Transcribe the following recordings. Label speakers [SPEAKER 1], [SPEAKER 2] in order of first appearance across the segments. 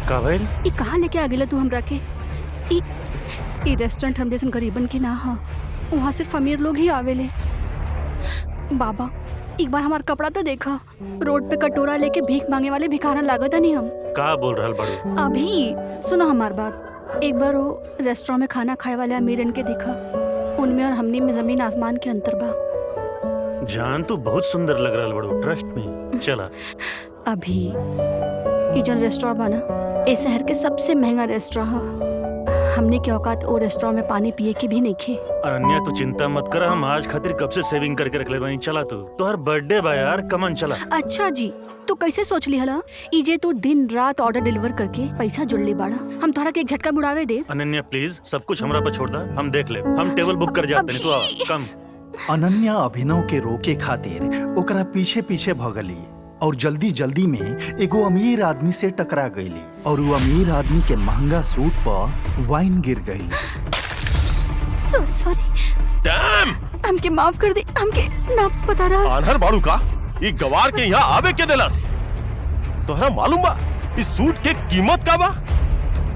[SPEAKER 1] का भइल?
[SPEAKER 2] ई कहाँ लेके आ गेला तू हमरा के? ई ई रेस्टोरेंट हम जैसन गरीबन के ना हा, वहाँ सिर्फ अमीर लोग ही आवेले। बाबा, एक बार हमार कपड़ा तो देखा। रोड पे कटोरा लेके भीख मांगे वाले भिखारन लागत नहीं हम?
[SPEAKER 1] का बोल रहल बाड़ू?
[SPEAKER 2] अभी सुनो हमार बात। एक बार वो रेस्टोरेंट में खाना खाए वाले अमीरन के देखा, उनमें और हमनी में जमीन आसमान के अंतर बा।
[SPEAKER 1] जान, तू बहुत सुंदर लग रहल बाड़ू, ट्रस्ट मी। चला।
[SPEAKER 2] अभी ई जौन रेस्टोरेंट बा ना, ए शहर के सबसे महंगा रेस्टोरेंट ह। हमने के औकात ओ रेस्टोरेंट में पानी पिए के भी नहीं खे।
[SPEAKER 1] अनन्या, तू चिंता मत कर, हम आज खातिर कब से सेविंग करके रखले बानी। चला तू, तोहर बर्थडे बा यार, कमन चला।
[SPEAKER 2] अच्छा जी, तू कैसे सोच ली हला? ई जे तू दिन रात ऑर्डर डिलीवर करके पैसा जुड़ ले बाड़ा, हम तोहरा के एक झटका मुड़ावे दे?
[SPEAKER 1] अनन्या प्लीज, सब कुछ हमरा पर छोड़ दा, हम देख ले। हम टेबल बुक कर जाते हैं, तू आ कम।
[SPEAKER 3] अनन्या अभिनव के रोके खातिर ओकरा पीछे पीछे भगली और जल्दी जल्दी में एगो अमीर आदमी से टकरा गईली और वो अमीर आदमी के महंगा सूट पर वाइन गिर गई।
[SPEAKER 2] Sorry sorry.
[SPEAKER 4] डैम!
[SPEAKER 2] हमके माफ कर दे, हमके ना पता रहा।
[SPEAKER 4] आन्हर बाड़ू का? ई गवार के यहाँ आवे के देलस? तोहरा मालूम बा इस सूट के कीमत का बा?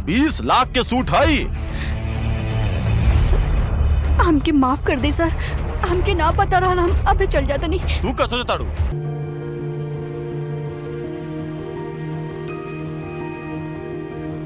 [SPEAKER 4] 20 लाख के सूट हई।
[SPEAKER 2] हमके माफ कर दे सर, हमके ना पता रहा। हम अबे चल जाता नहीं।
[SPEAKER 4] तू का सोचताड़ू?